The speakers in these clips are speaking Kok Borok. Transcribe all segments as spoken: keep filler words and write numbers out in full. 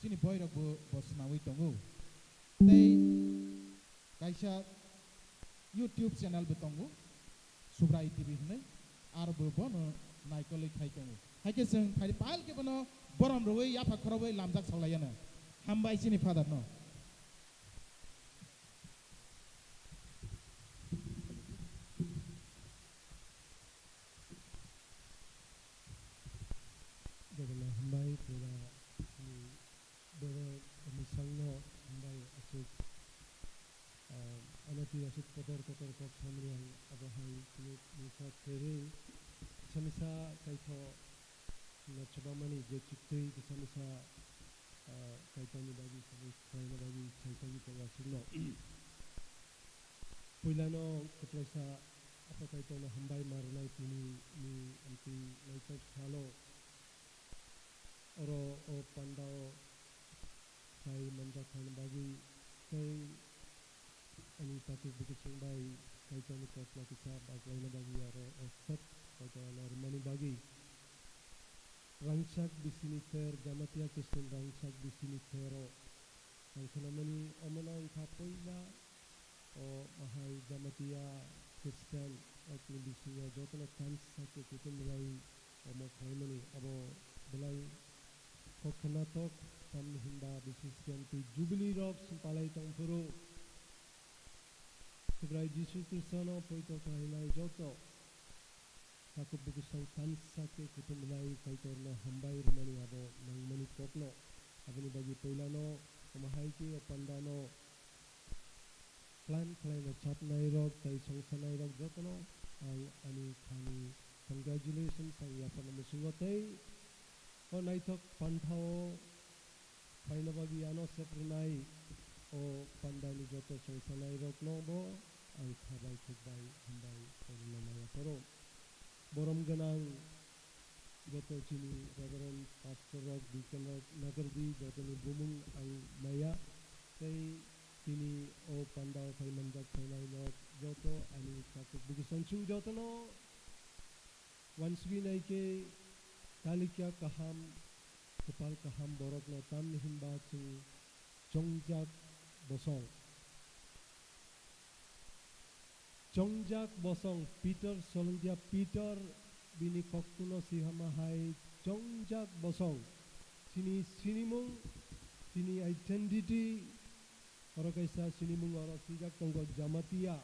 Chini boy rok bo, bo swnamwi tongo. Tei kaisa YouTube channel bo tongo, Subrai T V hwnwi, aro bo bono naikolwi khai tongo. Hai khe chwng phai pal khe bono borom rwui yapha khorobwi lamjak saklaiyano. Hambai chini father no. Jotono hambai, puila chini bere mwsangno hambai aswk, ah, ano twi aswk kotor kotor kok samani ang abo hai chini mungsa kherwi kisa misa kaitho no chubamani je chuktwi kisa misa, ah, Kaitorni bagwi samung khlaina bagwi sai tongwi tongo aswkno. Puilano kwplaisa Apo Kaitorno hambai ma rwnai tini ni amtwi naithok salo. Oro o pandao phai manjak khlaina bagwi tei ani takhuk bukhuk chwng bai Kaitorni kokno kisa baklaina bagwi aro o sep Kaitor ano rwmani bagwi. Rangchak bisini ter, Jamatia Christian rangchak bisini tero ang khnamani omono wngkha puila o mahai Jamatia Christian rokni bisingo jotono kansa khe kuthum belai omo khlaimani abo belai kok khnatok, tamni hinba bisis khe amtwi jubilee rok swng palai tongphuru Subrai Jisu Khristono poito khlainai joto takhuk bukhuk song kansa khe kuthum belai Kaitorno hambai rwmani abo nangmani kokno. Aboni bagwi puilano omo hai khe o pandano plan khlaina chapnai rok tei songsanai rok jotono ang ani khani congratulations ang yapharna muchungo tei o naithok panthao phaina bagwi ano sep rwnai o pandani joto songsanai rokno bo ang kha bai khuk bai hambai rwna maya phoro. Borom gwnang joto chini Reverend Pastor rok, Deacon rok nagardi jotoni bumung ang maya tei tini o pandao phai manjak phainai rok joto ani takhuk bukhuk song chwng jotono wansugwi nai khe talikya kaham, kwpal kaham borokno, tamni hinba chwng chongjak bosong. Chongjak bosong Peter, Solongya Peter, bini koktwno sihama hai chongjak bosong. Chini sinimung, chini identity, oro kaisa sinimung oro swijak tongo Jamatia,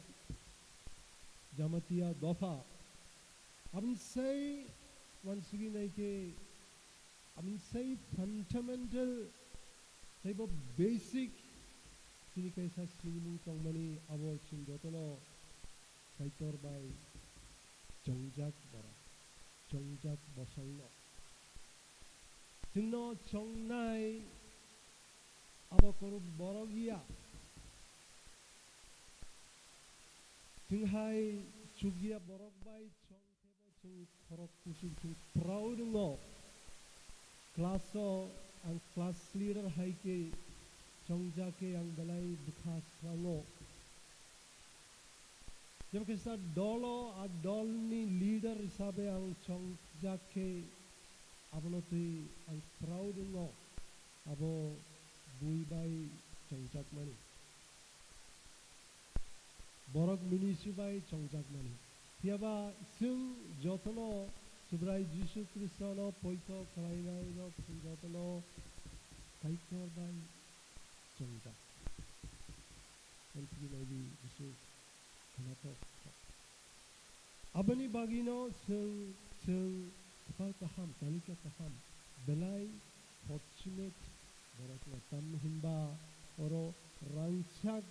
Jamatia dopha. Aboni sai wansugwi nai khe Aboni sai fundamental teibo basic chini kaisa sinimung tongmani abo chwng jotono Kaitor bai chongjak borok, chongjak bosongno. Chwngno chongnai abo kwrwng borok ya. Chwng hai chukya borok bai chong Chwng khorok kuchuk chwng proud wngo. Class o ang class leader hai khe chongjak khe ang belai bwkha swkango. Jebo kisa dolo a dolni leader hisabe ang chongjak khe abono twi ang proud wngo. Abo bui bai chongjakmani. Borok ministry bai chongjakmani. Phiyaba chwng jotono Subrai Jisu Khristono poito khlainai rok chwng jotono Kaitor bai chongjak. Amtwi naiwi Jisu khwnatok. Aboni bagwino chwng, chwng kwpal kaham, talikya kaham, belai fortunate borokno, tamni hinba oro rangchak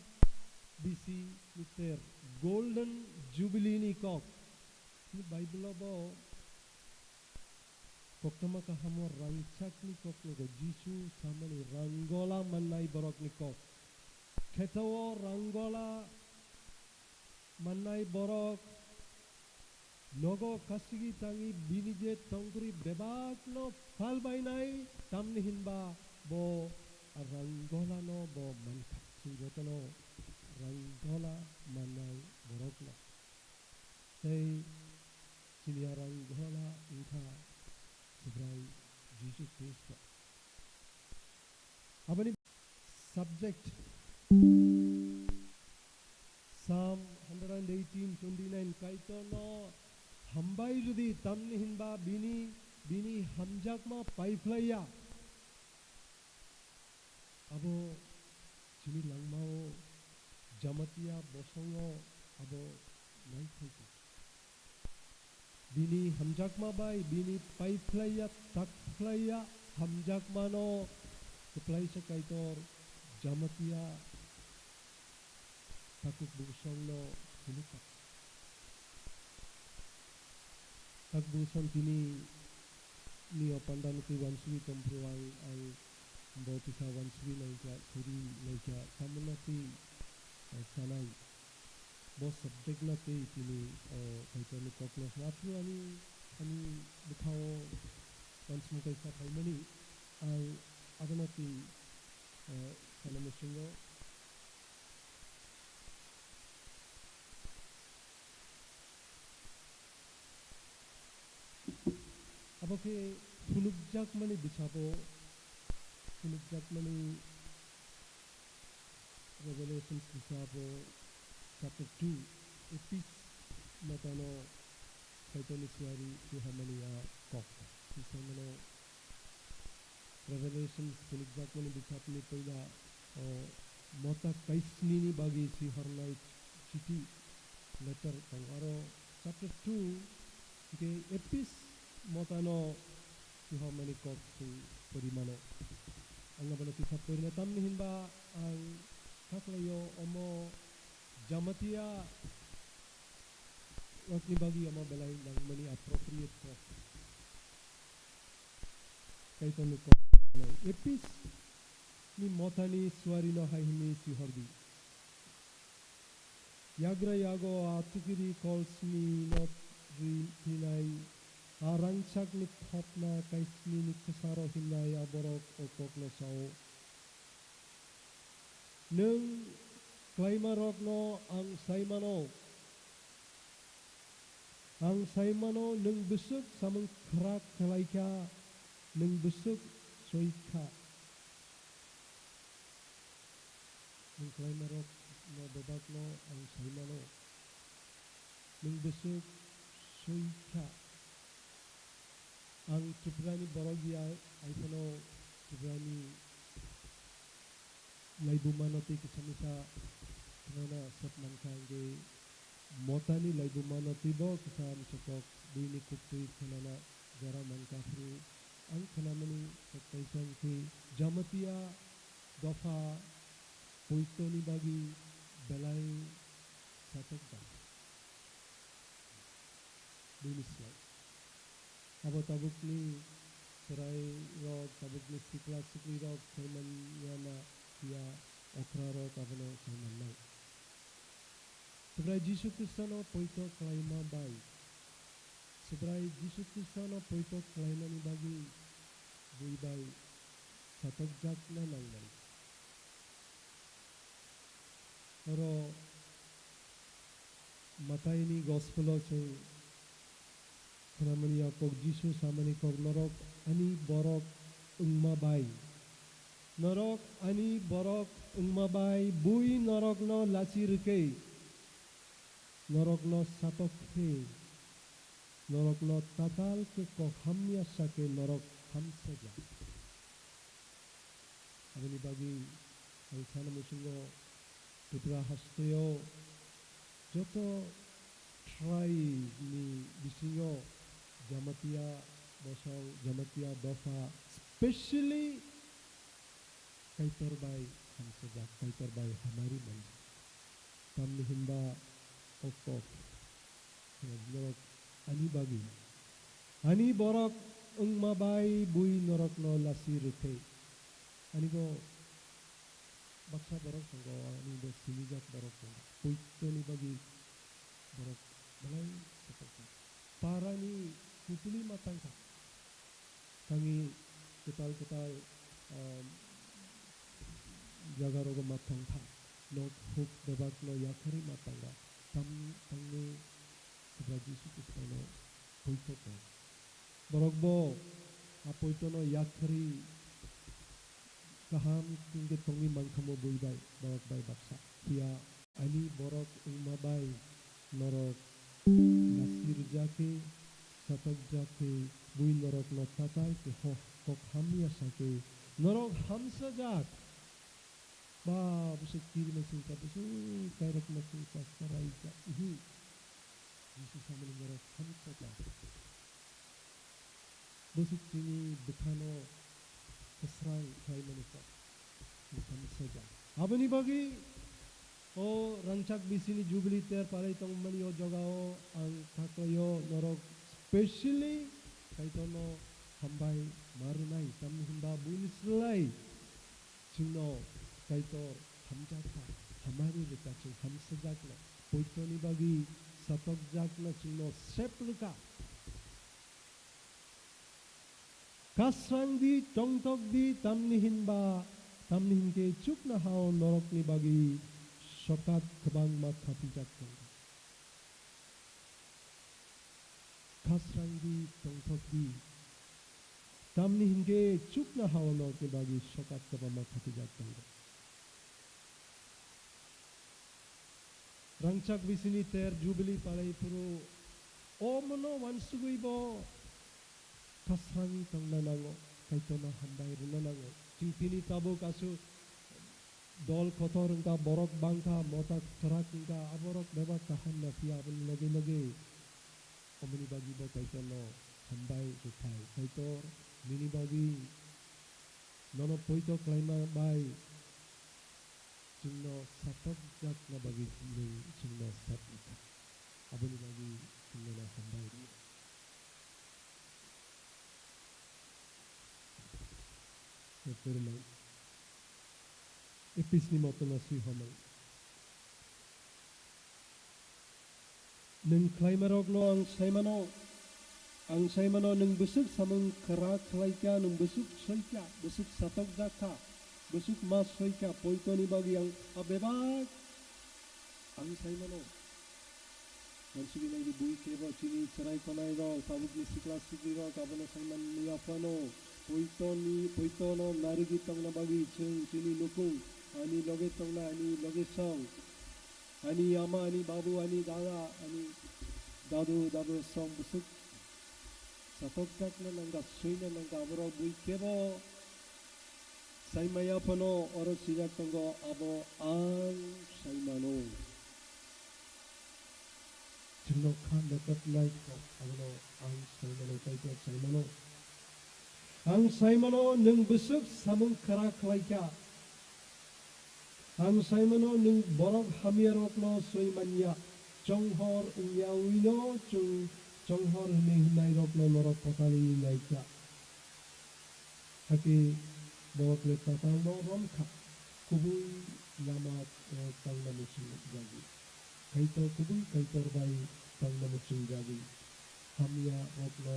bisi ni ter, Golden Jubilee ni kok. Chini Bible o bo koktwma kahamo rangchakni kok nugo, Jisu samani ranggola mannai borokni kok. Kheto o ranggola mannai borok nogo kasigi tangwi bini je tongkwrwi bebakno phalbainai, tamni hinba bo ranggolano bo mankha. Chwng jotono ranggola mannai borokno. Tei chini a ranggola wngkha Subrai Jisu Khristo. Aboni subject Psalm hundred and eighteen twenty nine, Kaitorno hambai rwdi, tamni hinba bini, bini hamjakma paiphlaiya. Abo chini langmao Jamatia bosongo abo naithai tong. Bini hamjakma bai bini paiphlaiya, takphlaiya hamjakmano kwplaisa Kaitor Jamatia takuk bosongno phunukha. Takuk bosong tini ni o pandano twi wansugwi tongphuru ang, ang bo kisa wansugwi naikha, suri naikha, samunati, eh, sanai. Bo subject no twi tini o Kaitorni kokno sna phuru ani, ani bwkhao uansukmung kaisa phaimani, ang abono twi, eh, sana muchungo. Abo khe phunukjakmani bwsabo, phunukjakmani Revelations bwsabo chapter two, Epis motano Kaitorni suari suhamani a kok. Twi saimano Revelations phunukjakmani bwsapni puila o mota kaisnini bagwi swihornai chiti, letter tong. Aro chapter two hwnkhe Epis motano swihormani kok chwng pori mano. Ang abono kisa porina tamni hinba ang khaklaio omo Jamatia rokni bagwi omo belai nangmani appropriate kok. Kaitorni kok. Epis ni motani suarino hai hwnwi swihordi. Yagra yago a tukiri kolsni no ri-, rinai, a rangchakni thopna kaisnini kwsaro himnai a borok o kokno sao. Nwng klaimarokno ang sai mano. Ang sai mano, nwng bwswk samung khrak khlai kha, nwng bwswk soi kha. Nwng klaimarokno bebakno ang sai mano, nwng bwswk soi kha. Ang Tripurani borok ya, ai phano Tripurani laibumano tei kisa misa khnana sep mankha, hwnkhe motani laibumano teibo kisa misa kok buini kuktwi khnana jora mankha, phuru ang khnamani kok kaisa hwnkhe Jamatia dopha poitoni bagwi belai satok jang. Buini slai. Abo tabukni chwrairok, tabukni sikla siklirok sai manya na phiya okrarok abono sai mannai. Subrai Jisu Khristono poito khlaima bai, Subrai Jisu Khristono poito khlainani bagwi bui bai satokjakna nangnai. Oro Mataini gospelo chwng khnamani ya kok, Jisu samani kok, "Norok ani borok wngma bai, norok ani borok wngma bai bui norokno lachi rwkhe, norokno satok khe, norokno tatal khe kok hamya sa khe norok hamsajak." Aboni bagwi ang sana muchungo Tripura hasteo joto tribe ni bisingo Jamatia bosong, Jamatia dopha, specially Kaitor bai hamsajak, Kaitor bai hamari manjak. Tamni hinba o kok, norok ani bagwi, ani borok wngma bai bui norokno lasi rwkhe. Ani bo baksa borok tongo, ani bo sinijak borok tongo. Poitoni bagwi borok belai satok jak. Parani kutuli ma tangkha. Tangwi kwtal kwtal, um, jaga rogo ma tongkha. Nok huk bebak no yakarwi ma tangkha. Tam tangwi Subra Jisu Khristo no poito tong. Borok bo a poito no yakarwi kaham khe tongwi mankha mo bui bai, borok bai baksa. Phiya ani borok wngma bai norok nasirjak khe, satokjak khe, bui norokno tatal khe, ho kok hamya sa khe norok hamsajak. Ba bwswk kirima chwngsa, bwswk kairokma chwngsa, chwraijak. Uhu. Jisu samani norok hamsajak. Bwswk chini bwkhano kwsrang khlaimani kok. Hamsajak. Aboni bagwi o rangchak bisini Jubilee ter palai tongmani o jagao ang kha khlaio norok specially Kaitorno hambai ma rwnai, tamni hwnba buini slai chwngno Kaitor hamjakha, hamari rwkha, chwng hamsajakno, poitoni bagwi satokjakno chwngno sep rwkha. Kasrang di, tongthok di, tamni hinba, tamni hinkhe chuknohao norokni bagwi sokat kwbangma khatijak tongo. Kasrang di, tongthok di, tamni hinkhe chuknohao norokni bagwi sokat kwbangma khatijak tongo. Rangchak bisini ter Jubilee palai phuru omono wansugwi bo kasrangwi tongna nango, Kaitorno hambai rwna nango. Chwng tini tabuk aswk dol kotor wngkha, borok bangkha, mota kwrak wngkha, aborok bebak kaham na phiya, aboni loge loge omoni bagwi bo Kaitorno hambai rwkhai. Kaitor, nini bagwi nono poito khlaima bai chwngno satokjakna bagwi nwng chwngno sat rwkha. Aboni bagwi chwng nono hambai rwo. Episni motono swi homai. Nwng khlaimarokno ang saimano, ang saimano nwng bwswk samung kwrak khlaikha, nwng bwswk soikha, bwswk satokjak kha, bwswk ma soikha, poitoni bagwi ang a bebak ang saimano. Mansugwi naidi bui kebo chini chwrai konairok, tabukni sikla siklirok abono saiman ya phano, poitoni, poitono narigwi tongna bagwi chwng chini nukung, ani loge tongna, ani loge song. Ani ama, ani babu, ani dada, ani dadu, dadu song bwswk satokjakna nangkha, swina nangkha, aborok bui kebo saimaya phano oro swijak tongo, abo ang saimano. Chwngno kha method nai kho, abono ang saimano, Kaitor saimano. Ang saimano nwng bwswk samung kwrak khlaikha. Ang saimano nwng borok hamyarokno swi manya, chonghor wngya wino chwng chonghor hwnwi hwnnairokno norok kwtalwi naikha. Hakhe borok le tatalno romkha, kubui lama o tangna muchungjagwi. Kaitor kubui Kaitor bai tangna muchungjagwi. Hamya rokno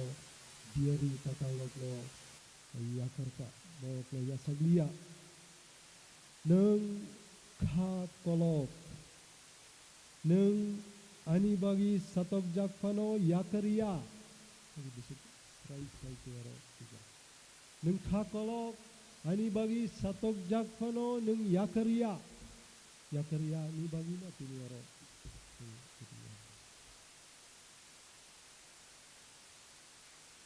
diyari tatal rokno yakarkha, borokno yachakliya. Nwng kha kolok, nwng ani bagwi satokjak phano yakarya. Srai srai khe oro twijak. Nwng kha kolok, ani bagwi satokjak phano nwng yakarya. Yakarya ani bagwino tini oro.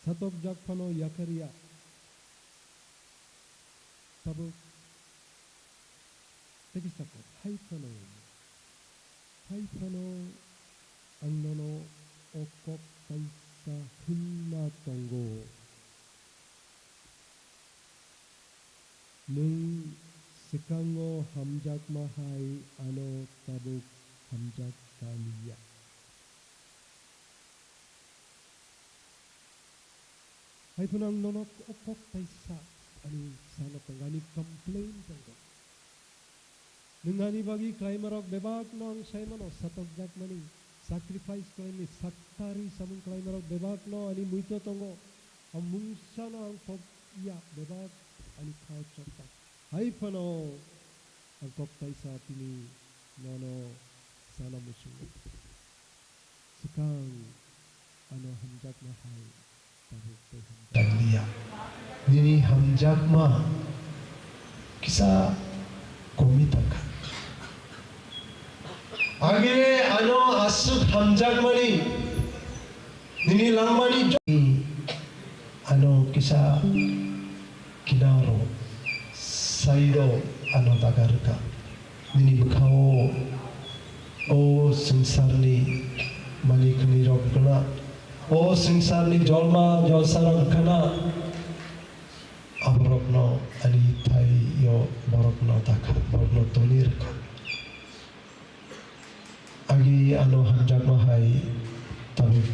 Satokjak phano yakarya. Tabuk tei kisa kok, hai phano, hai phano ang nono o kok kaisa hwnna tongo. Nwng swkango hamjakma hai ano tabuk hamjak ta liya. Hai phano ang nono o kok taisa ani sana tongo, ani complain tongo. Nwng ani bagwi khlaimarok bebakno ang saimano, satokjakmani, sacrifice khlaimani, saktari samung khlaimarok bebakno ani muito tongo. Ang mungsano ang kok ya, bebak ani khao chokta. Hai phano ang kok taisa tini nono sana muchungo. Swkang ano hamjakma hai tabuk tei hamjakliya. Nini hamjakma kisa komi tangkha. Age ano aswk hamjakmani nini langmani jo-, ano kisa kinaro sairo ano dagarwkha. Nini bwkhao o swngcharni mani khwnwi rok gana, o swngcharni jolma jolsa rok gana. Aborokno ani thaio borokno dakha, borokno toni rwkha. Agi ano hamjakma hai tabuk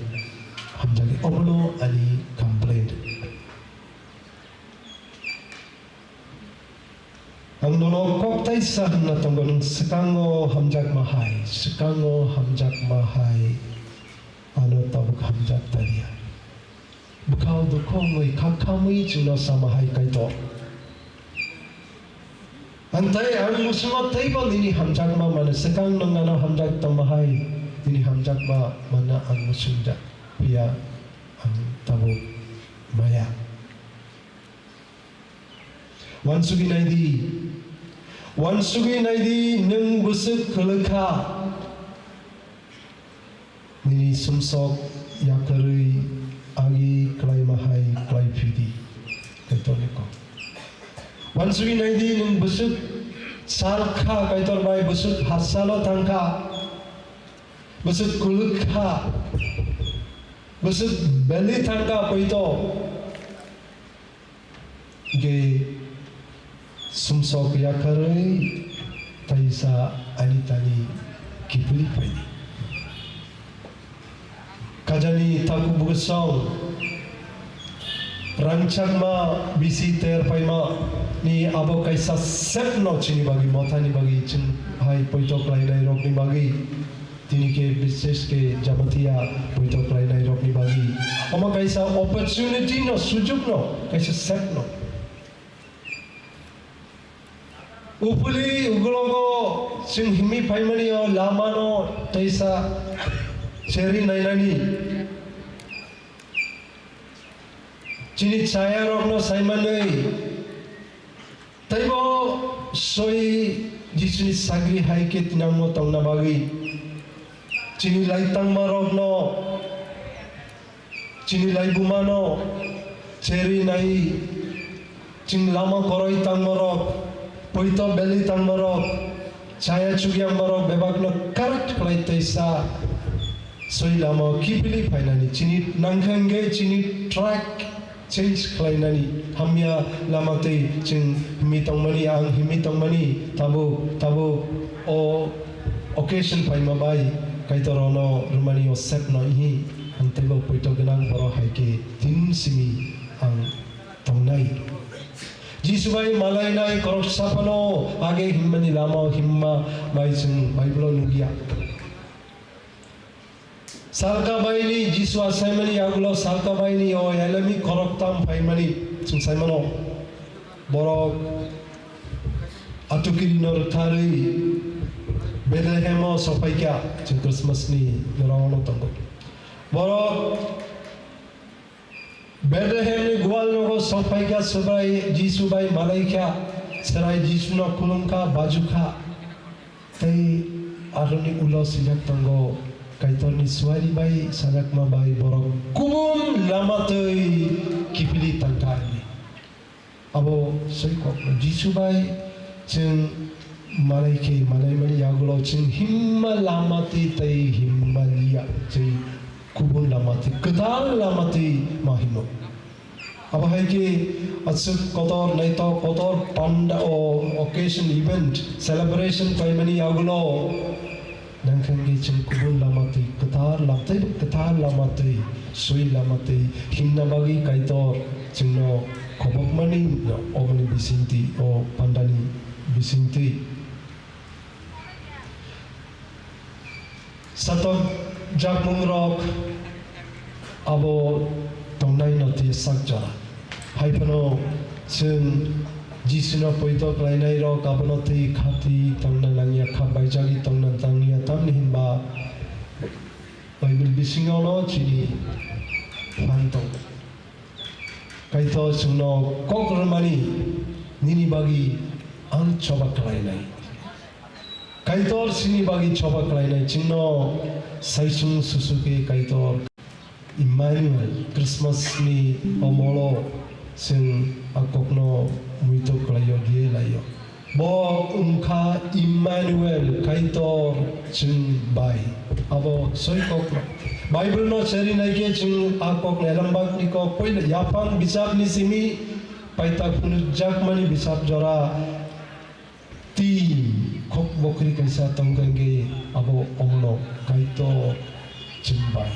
hamjak, omono ani complaint. Ang nono kok taisa hwnna tongo, nwng swkango hamjakma hai, swkango hamjakma hai, ano tabuk hamjak taliya. Bwkhao dukhu wngwi kha khamwi chwngno sama hai Kaitor. Ang tei ang musungo teibo nini hamjakma mano, swkang nwng ano hamjak tongma hai, nini hamjakma manna ang musungjak, phiya ang tabuk maya. Uansugwi naidi, uansugwi naidi, nwng bwswk kwlwkha. Nini sumsok yakarwi agi kwlaima hai kwlai phidi. Kaitorni kok. Uansugwi naidi, nwng bwswk sal kha Kaitor bai, bwswk hasalo thang kha, bwswk kwlwk kha, bwswk belwi thang kha poito. Ge sumsok yakarwi taisa ani tani kiphilwi phaidi. Khajani takhuk bwsong rangchakma bisi ter paima ni abo kaisa sepno chini bagwi, mothani bagwi, chwng hai poito khlainai rokni bagwi. Tini khe bishesh khe Jamatia poito khlainai rokni bagwi omo kaisa opportunity no, sujukno, kaisa sepno. Uphuli ugulogo chwng himwi phaimani o lamano teisa cheri nainani. Chini chayarokno saimanwi teibo soi Jisuni sagri hai khe tinangmo tongna bagwi chini lai tangmarokno, chini laibumano cheri nai, chini lama koroi tangmarok, poito belwi tangmarok, chaya chukyangmarok bebakno correct khlai teisa soi lama kiphilwi phainani chini nangkha hwnkhe chini track change khlainani hamya lama twi chwng himwi tongmani, ang himwi tongmani, tabuk, tabuk o occasion phaima bai Kaitor ono rwmani o sepno ihi ang teibo poito gwnang borok hai khe tin simi ang tongnai. Jisu bai malainai khoroksa phano age himmani lama o himma bai chwng Bible o nukya. Salka baini Jisu asaimani yagulo salka baini o elemi khoroktham phaimani chwng saimano. Borok atukirino rwtharwi Bethlehem o sophaikha, chwng Christmas ni jora ono tongo. Borok Bethlehemni gwal nogo sokphaikha, Subrai Jisu bai malaikha, Chwrai Jisuno khulumkha, bajukha. Tei aroni ulo swijak tongo, Kaitorni suari bai sajakma bai borok kubun lama twi kiphilwi tangkha hwnwi. Abo soi kok Jisu bai chwng malai khe malaimani yagulo chwng himma lama twi tei himma liya, chwng kubun lama twi, kwtal lama twi ma himo. Abo hai khe aswk kotor naithok kotor panda o occasion event celebration khlaimani yagulo nangkha hwnkhe chwng kubun lama twi kwthar lam tei kwthar lama twi soi lama twi himna bagwi Kaitor chwngno khobokmani omoni bisingtwi o pandani bisingtwi. Satok jakmungrok abo tongnaino twi sak jora. Hai phano chwng Jisuno poito khlainairok abono twi khatwi tongna nangya, kha baijagwi tongna nangya, tamni hinba Bible bisingono chini phan tongo. Kaitor chwngno kok rwmani nini bagwi ang choba khlainai. Kaitor chini bagwi choba khlainai, chwngno saichung susu khe Kaitor Emmanuel, Christmas ni omolo chwng a kokno muitok khlaio, diye laio. Bo wngkha Emmanuel, Kaitor chwng bai. Abo soi kokno. Bible no chari naikhe chwng a kokno elambak ni kok poila yaphang bisap ni simi paita phunukjakmani bisap jora Tin, khok bokri kaisa tongkha hwnkhe abo omno Kaitor chwng bai.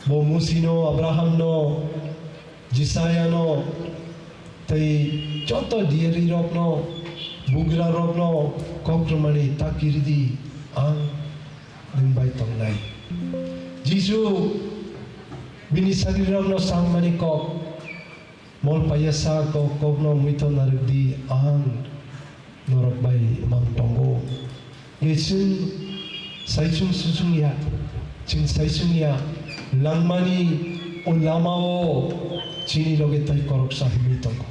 Bo Musino, Abrahamno, Jisayano, tei joto diyarirokno, bugrarokno kok rwmani ta kiridi ang nwng bai tongnai. Jisu bini sagrirokno samani kok. Mol paiyasa kok kokno muitok narwkdi, ang norok bai mang tongo. Nge chwng saichung suchung ya, chwng saichung ya, langmani o lamao chini loge tai koroksa himwi tongo.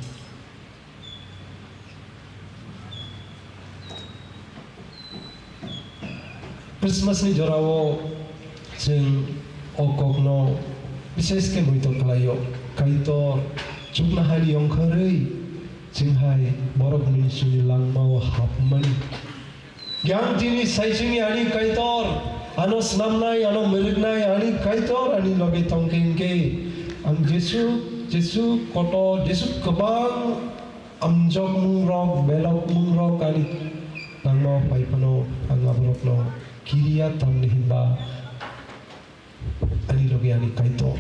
Christmas ni jorao chwng o kokno bises khe muitok khlaio. Kaitor chuknohani ongkhorwi chwng hai borok ni chini langmao hapmani. Yang tini saichungni ani Kaitor, ano snamnai, ano mwrwknai ani Kaitor ani loge tongkhe hwnkhe, ang Jesu, Jesu kotor, Jesu kwbang amjokmungrok, belokmungrok ani langmao phai phano ang aborokno kiriya, tamni hinba ani loge ani Kaitor.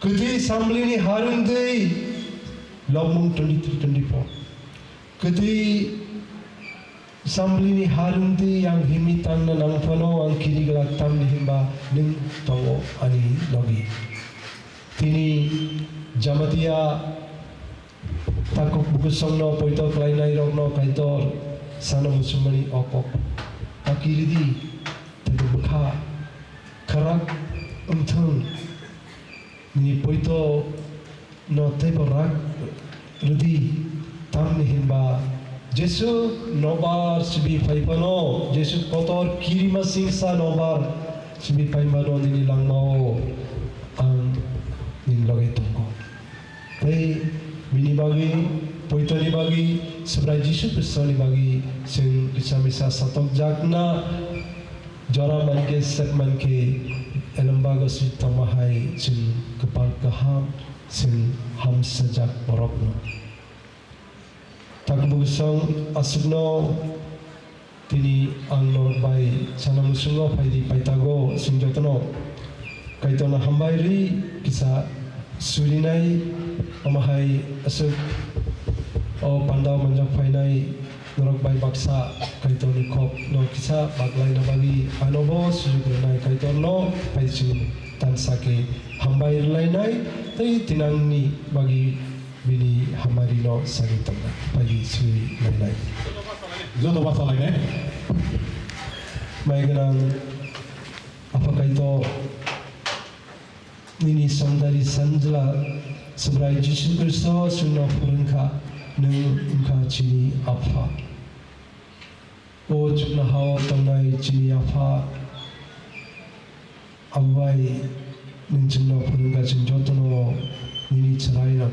Kwthwi samlini harwngtwi, Lobmung twenty-three twenty-four. Kwthwi samlini harwngtwi ang himwi tangna nang phano ang kiri glak, tamni hinba nwng tongo ani logi. Tini Jamatia takhuk bwsongno poito khlainairokno Kaitor sana muchungmani o kok ta kiridi, tei bwkha khwrak wngthung. Nini poito no teibo rak rwdi, tamni hinba Jesu nobar sibi phai phano, Jesu kotor kirima singsa nobar sibi phai phano nini langmao ang nini loge tongo. Tei bini bagwi, poitoni bagwi, Subrai Jisu Khristoni bagwi chwng kisa misa satokjakna jora mankhe, sep mankhe, elembagwi tongma hai chwng kwpal kaham, chwng hamsajak borokno. Takbuk song aswkno tini ang norok bai sana muchungo phaidi paitago, chwng jotono Kaitorno hambai rwi kisa surinai, omo hai aswk o pandao manjak phainai norok bai baksa Kaitorni kokno kisa baklaina bagwi anobo sujuk rwnai, Kaitorno pai chwng tansa khe hambai rwlainai tei tinangni bagwi bini hamari no sagwi tongna phaidi swi lainai. Joto basa lainai. Mai gwnang Apha Kaitor, nini songdari sanjla Subrai Jisu Khristo chwngno phwrwngkha, nwng wngkha chini Apha. O chuknohao tongnai chini Apha, Abo bai nwng chwngno phwrwngkha, chwng jotono nini chwrairok,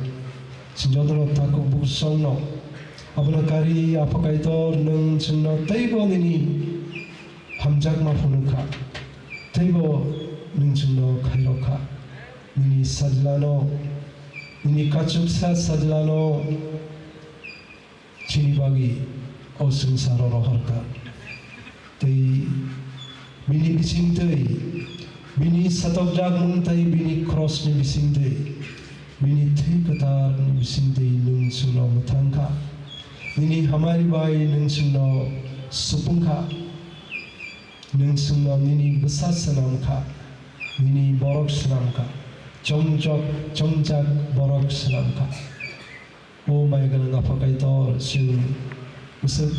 chwng jotono takhuk bukchwngno. Abono karwi Apha Kaitor nwng chwngno teibo nini hamjakma phunukha, teibo nwng chwngno khairokha. Nini sajlano, nini kachuksa sajlano chini bagwi o swngcharo rohorkha. Tei bini bisingtwi, bini satokjakmung tei bini krosni bisingtwi, bini thwi kwtharni bisingtwi nwng chwngno mwthangkha. Nini hamari bai nwng chwngno supungkha. Nwng chwngno nini bwsa swnamkha, nini borok swnamkha, chongjak, chongjak borok swnamkha. O maya gwnang Apha Kaitor, chwng bwswk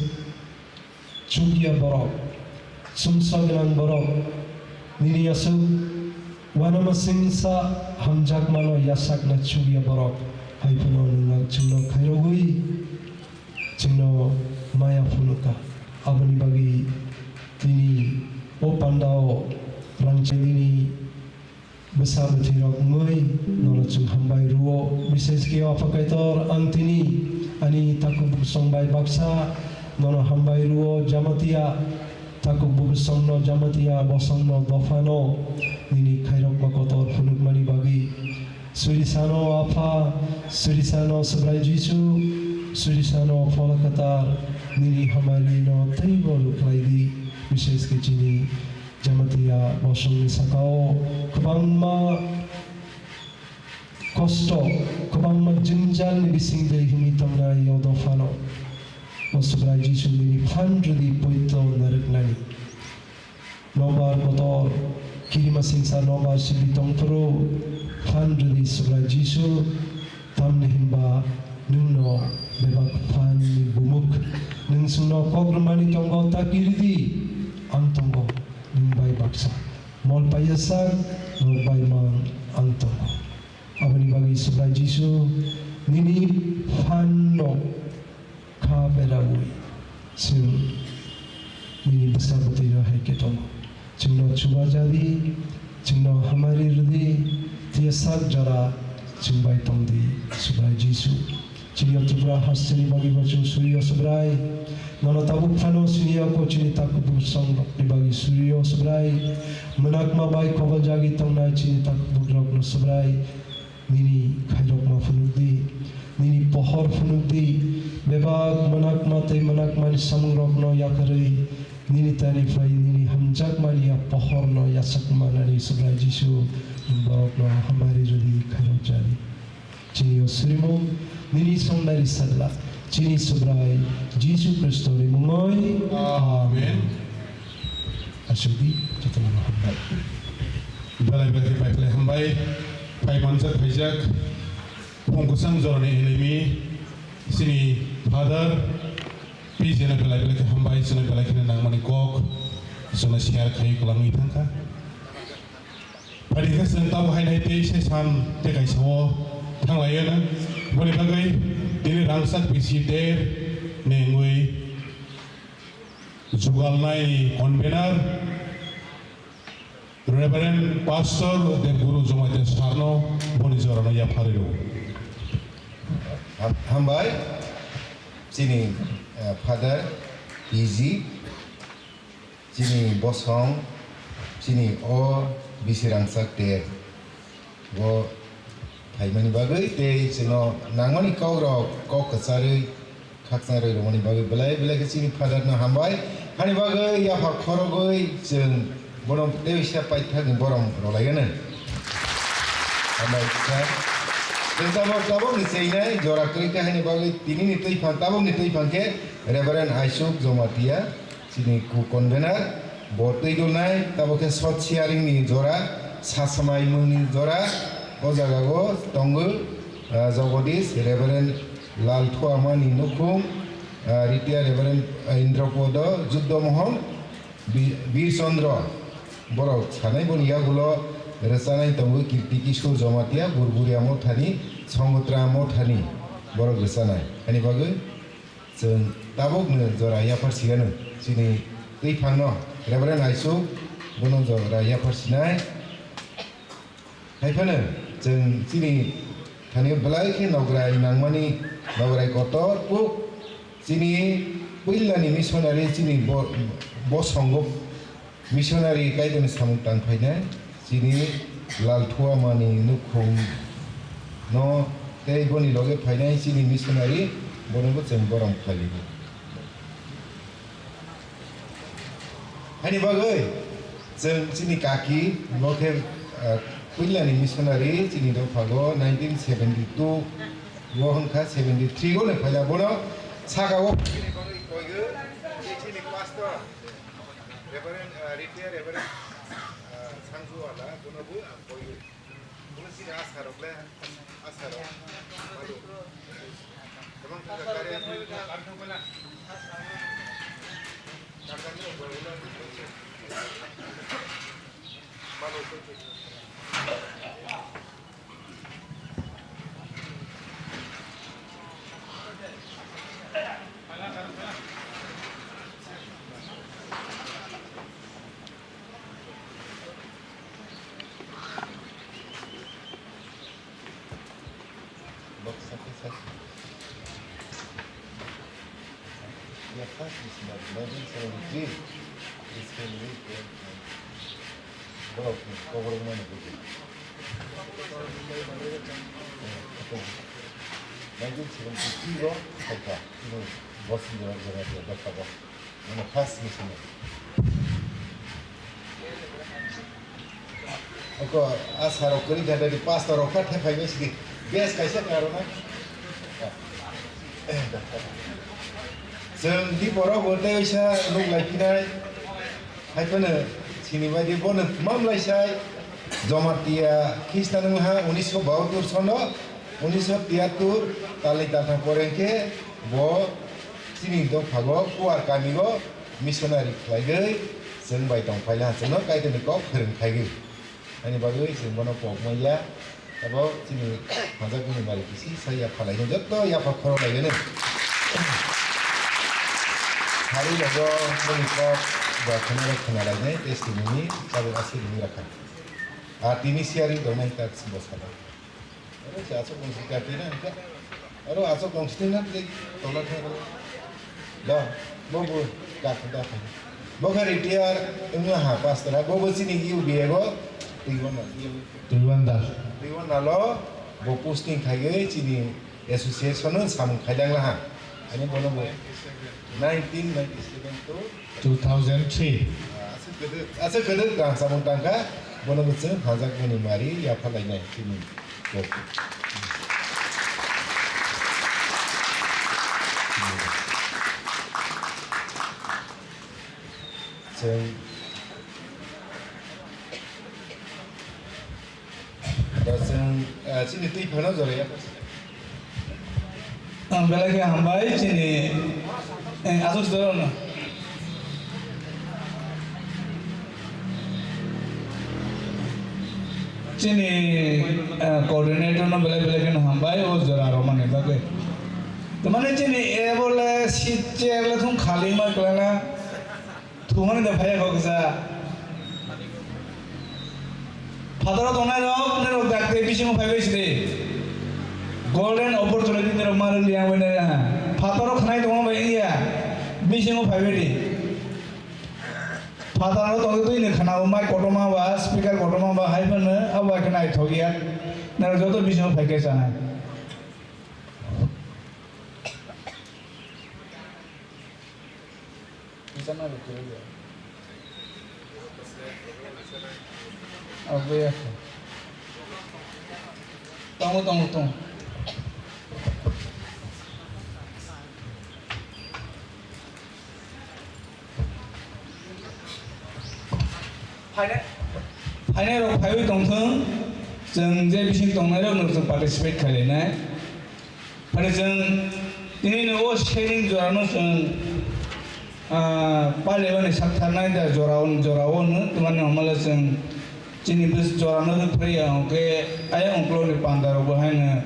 chukya borok, chumsa gwnang borok, nini aswk uanama singsa hamjakmano yachakna chukya borok, hai phano nwng chwngno khairogwi Biseske o Apha Kaitor, ang tini ani takhuk bwsong bai baksa nono hambai rwo, Jamatia takhuk bwsongno, Jamatia bosongno, dophano nini khairokma kotor phunukmani bagwi. Surisano Apha, surisano Subrai Jisu, surisano Phola Kwthar, nini hamari no teibo lukhlai di. Biseske chini Jamatia bosongni sakao kwbangma kosto, kwbangma jwnjalni bisingtwi himwi tongnai o dophano. O Subrai Jisu nini phan rwdi poito narwknani. Nokbar kotor kirima singsa nokbar sibwi tongphuru phan rwdi Subrai Jisu, tamni hwnba nwngno bebak phanni bumuk. Nwng chwngno kok rwmani tongo, ta kiridi ang tongo nwng bai baksa. Mol paiyasak nwng bai mang ang tongo. Aboni bagwi Subrai Jisu nini phanno kha beraui chwng nini bwsa bwtwino hai khe tongo. Chwngno chubajadi, chwngno hamari rwdi, twiya sak jora chwng bai tongdi, Subrai Jisu. Chini o Tripura hasteni bagwi bo chwng suri o Subrai. Nono tabuk phano sini o ko chini takhuk bwsong rokni bagwi suri o Subrai. Mwnakma bai koboljagwi tongnai chini takhuk rokno Subrai. Nini khairokma phunukdi, nini pohor phunukdi, bebak mwnakma tei mwnakmani samungrokno yakarwi, nini tani phlai nini hamjakmani a pohorno yachak manani Subrai Jisu, borokno hamari rwdi khairokjadi. Chini o surimung, nini songnari sajla, chini Subrai Jisu Khristoni mungwi. Amen. Amen. Aswkdi, jotono hambai. Belai belai khe pai belai hambai. Pai manjak phaijak. Phung kwchang jorani elimi chini Father P J no belai belai khe hambai, chini belai kheno nangmani kok chwngno share khai kwlangwi thangkha. Phaidi khe chwng tamo hai nai tei se san tei kaisa o thanglaiyano. Boni bagwi tini rangchak bisi der nengwi jugalnai convener Reverend Pastor Devguru Jamatia Sarno boni jorano yapharwi rw. Ham-, hambai, chini, eh, Father P G, chini bosong, chini o bisi rangchak ter. Bo phaimani bagwi tei chwngno nangmani kokrok kok kwcharwi khakchang rwi rwmani bagwi belai belai khe chini Father no hambai. Hani bagwi yapha khorogwi chwng bono tei uisa paithakni borom rwlaigano. Hambai kha. Chwng tabok tabokni cheinai jora kwrwi kha hani bagwi tinini twiphang tabokni twiphang khe Reverend Aisuk Jomatia. Chini co-convener bo twi rwnai, tabo khe short sharing ni jora, sasamai mungni jora, o jaga o tongo, ah, Jagadish, Reverend Lal Thuamani nukhung, ah, retired Reverend Indra Podo, Juddo Mohon, Bi-, Bir Chandra, borok sanai boni yagulo rwchanai tongo Kirti Kishore Jamatia, Burburia Mothani, Songotra Mothani, borok rwchanai. Ani bagwi Chwng tabukno jora yaphar sigano, chini twiphangno Reverend Aisuk bono jora yaphar sinai. Hai phano chwng chini thani belai khe nograi nangmani nograi kotor kuk chini puilani missionary chini bo, bosongo Missionary Kaitorni samung tang phainai chini Lal Thuamani nukhung no tei boni loge phainai chini missionary bonobo chwng borom khlai libo. Haini bagwi chwng chini kaki bo khe, ah, puilani missionary chini dophago nineteen seventy-two o hwnkha seventy-three o no phaila bono saka o chini pastor. Reverend, uh, retired Reverend, uh, Sanju Wala, bono bo ang koiwi. Bono chini asarok le, asarok. Malu. Tamang khe kare. Malu. First missionary, nineteen seventy-three, Israel borok ni koborok mani bujui. Nineteen seventy-three ro phaikha, ini Boston Jamatia Dophabo, mane first missionary. Oko asarok kwrwi kha, tei pastor rok kha, thep phaibai sidi. Bes kaisa karo na. Chwng di borok bo tei waisa nuk lai phinai. Hai phano sini bai di bono mam lai sai. Jamatia Khristan wngha unisho bahatur sono, unisho tiyatur talni taltham pore khe bo chini dophago Kuar kamio missionary khlaigwi chwng bai tong phaila chwngno Kaitorni kok phwrwng khaigwi. Ani bagwi chwng bono kok manya, abo chini hanjakmani mari kisi sai yapha laino, jotto yapha khorok laino. Hari logo boni kok ba khwnaro khna lainai, tei sini ni tabuk aswk ni rakha. A tini siyari donai tak bosano. Aro se aswk bongsi kati na hwnkha. Aro aswk bongsi na tei tola thang. Da, bo bo kati da thang. Bo kha retire wngma ha pastor ha. Bo bo chini U B A go twiwan na. Twiwan da. Twiwan na lo bo posting khaiwi chini association no samung khaidang laha. Ani bono bo nineteen ninety-seven to two thousand three. Aswk kwdwk, aswk kwdwk rang samung tangkha, bono bo chwng hanjakmani mari yapha lainai chini kok. Chwng Da chwng, ah, chini twi phano joraya. Ang belai khe hambai chini, eh, aswk se jorano. Chini, eh, coordinator no belai belai khe hambai o jora romani bagwi. Tamani chini e bole seat chair le thung khali ma kwlana. Thumani da phaya kok sa. Phataro tongnai rok, nai rok dakte bisingo phaibai sidi. Golden opportunity nai rok ma rwliya bai nai ha. Phataro khnai tongma bai iya. Bisingo phaibai di. Phataro tongwi twi ni khna bo mai kotorma ba, speaker kotorma ba hai phano abo bai khe naithok ya. Nai rok joto bisingo phai khe chanai. Abo ya. Tongo, tongo, tongo. Phainai, phainai rok phaiwi tongthung, chwng je bising tongnai rok no chwng participate khainai. Phani chwng tini ni o sharing jora no chwng, ah, pale bani sak tharnai da jora o, jora o no, tamani hamala chwng chini bwswk jora no rwphri ya, hwnkhe ayang uklok ni panda rok bo haino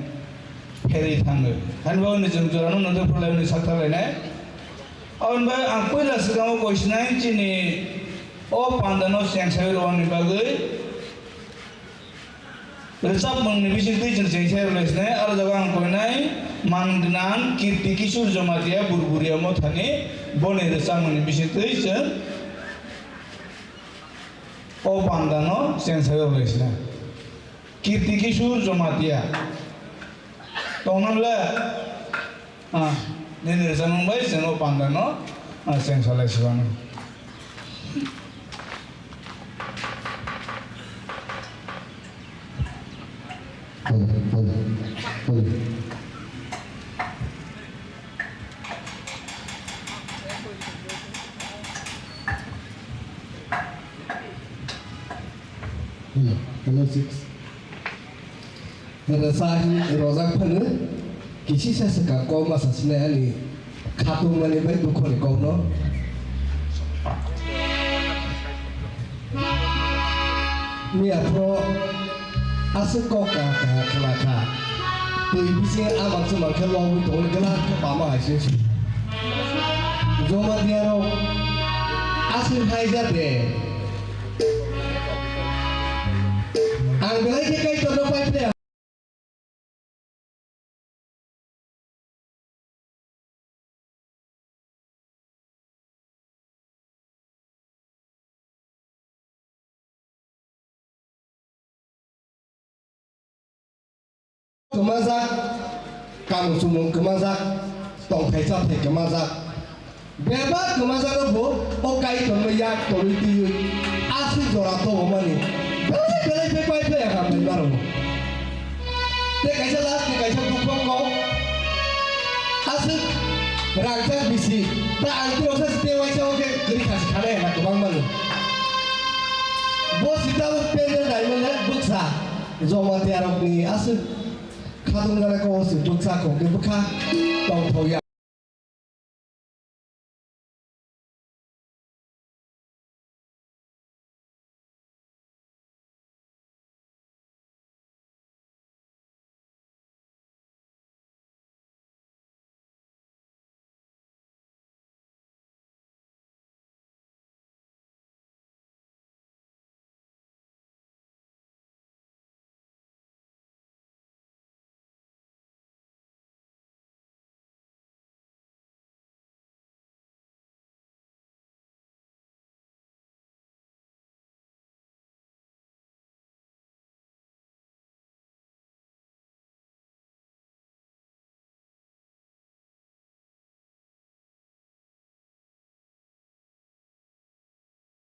pherwi thango. Haino bo ni chwng jora no nokhe phulai ni sak tharlainai. Aboni bagwi ang puila swkango koisinai chini o panda no chengsawi rwani bagwi. Rwchapmung ni bisingtwi chwng chengsa rwlai sinai, aro jaga ang koinai man gwnang Kirti Kishore Jamatia Burburia Mothani boni rwchapmung ni bisingtwi chwng o panda no chengsa rwlai sinai. Kirti Kishore Jamatia. Tongna le? Ah, nini rwchapmung bai chwng o panda no, ah, chengsa lai sibano. Hello, hello, six. Rwsa hin rojak phano kisisa swkang kok masa sinai ani khatungmani bai dukhoni kokno. Miya phro aswk kok kaha kaha khna kha. Twi bisingo amang chumang khe logwi tongwi glak khe pama hai se. Joma diya rok aswk hai ja de. Ang belai khe Kaitorno pai phai. Kwmajak, kamu chumung kwmajak, tongthai chathai kwmajak. Bebak kwmajak no bo o Kaitorno yak torwi twiwi aswk jora tongmani belai belai khe pai phai ya hambai maro. Tei kaisa last ni kaisa dukho kok aswk rangjak bisi ta ang tei osa site waisa o khe kwrwi khasi khanai hwnna kwbang mano. Bo sita o pendel daimon le bwksa Jamatia rokni aswk khatung jana kok o se bwksa kok khe bwkha tongthok ya.